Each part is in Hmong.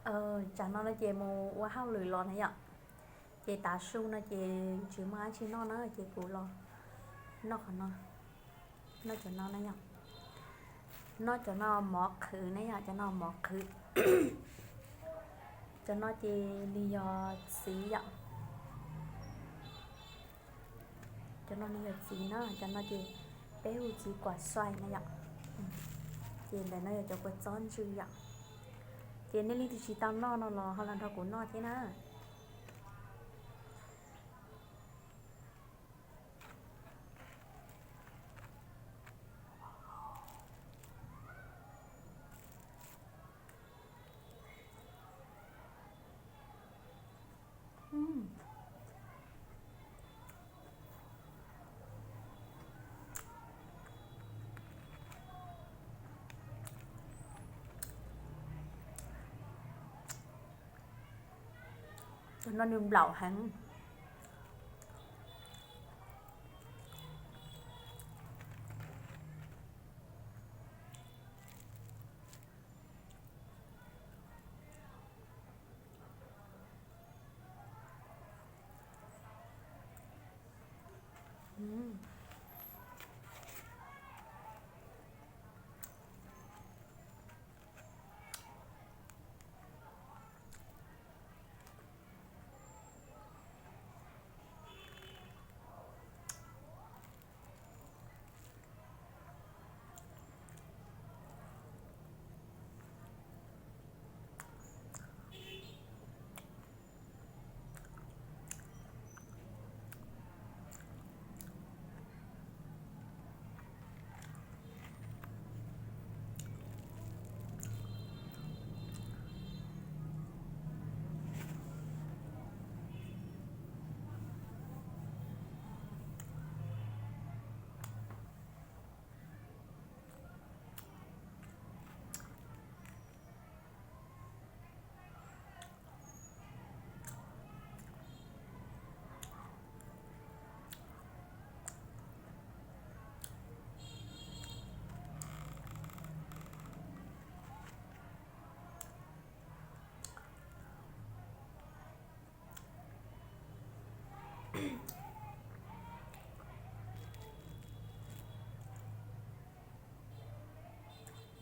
Tsam no no ces mus ua hauj lwm los na yom, ces tav su no ces tsis muaj dab tsi noj na ces kuv los noj qhov no, noj cov no na yom, noj cov no mov qhwv na yom, cov no mov qhwv. Cov no ces nws yog txiv yom, cov no nws yog txiv na, cov no ces peb hu txiv kuam xuaim na yom. Ces ntawm no yog cov kua txob ntsws yom. Ces nej leej twg tsis tau noj no los ho los nrog kuv noj thiab na. Cov no nws nplaum heev.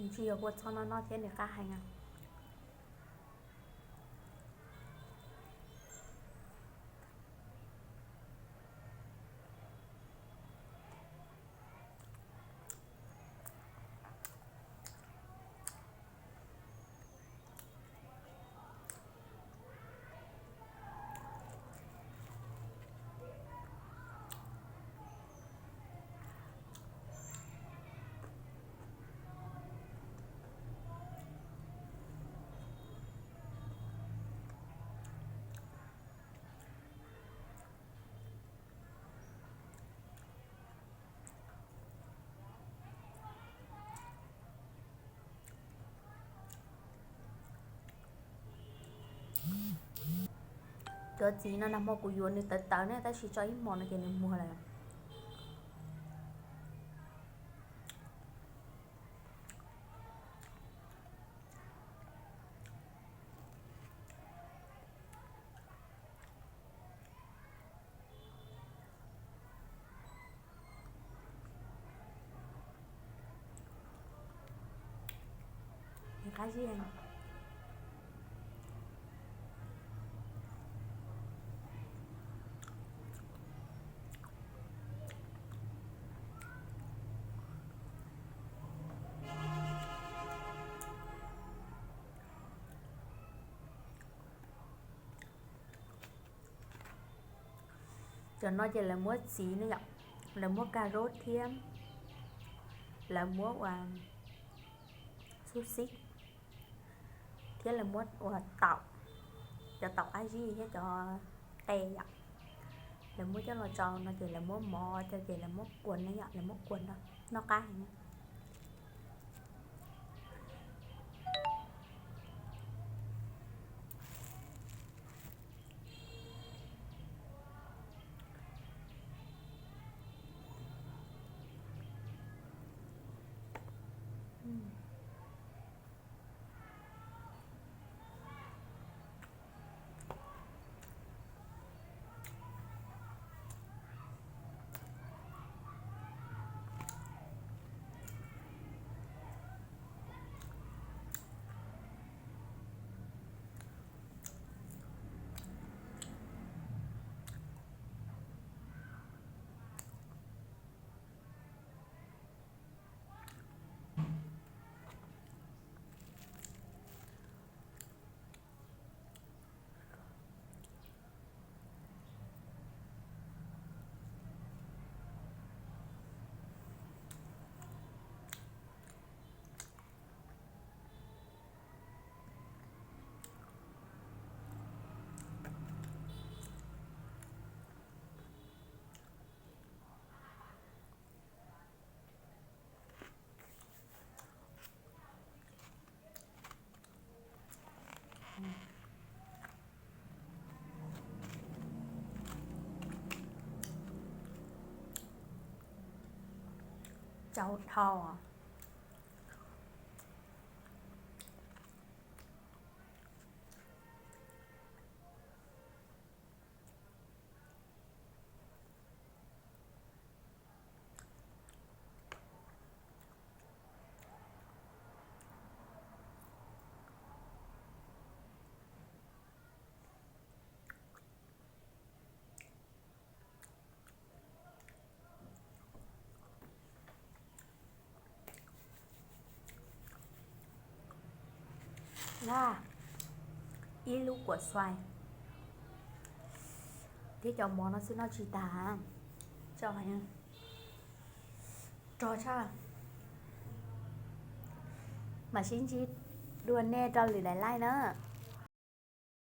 Nws tsis yog kua txob no noj thiab nws qab heev. Cov txiv no nag hmo kuv yuav nws tawv tawv ne, tab sis tso ib hmos no ces nws muag lawm. Qab zib. Cov no ces lawv muab txiv ne yom, lawv muab ka rub thiab lawv muab ua xub xib thiab lawv muab ua taum, cov taum qab zib thiab cov qe yom, lawv muab coj los tso no ces lawv muab mov coj ces lawv muab kuas ne yom, lawv muab kuas no noj qab heev. Tsau dhau. Ib lub kuam xuais thiab cov mov no xwb noj tsis tas. Rog tshaj. Mam sib ntsib dua nej rau lwm daim live na.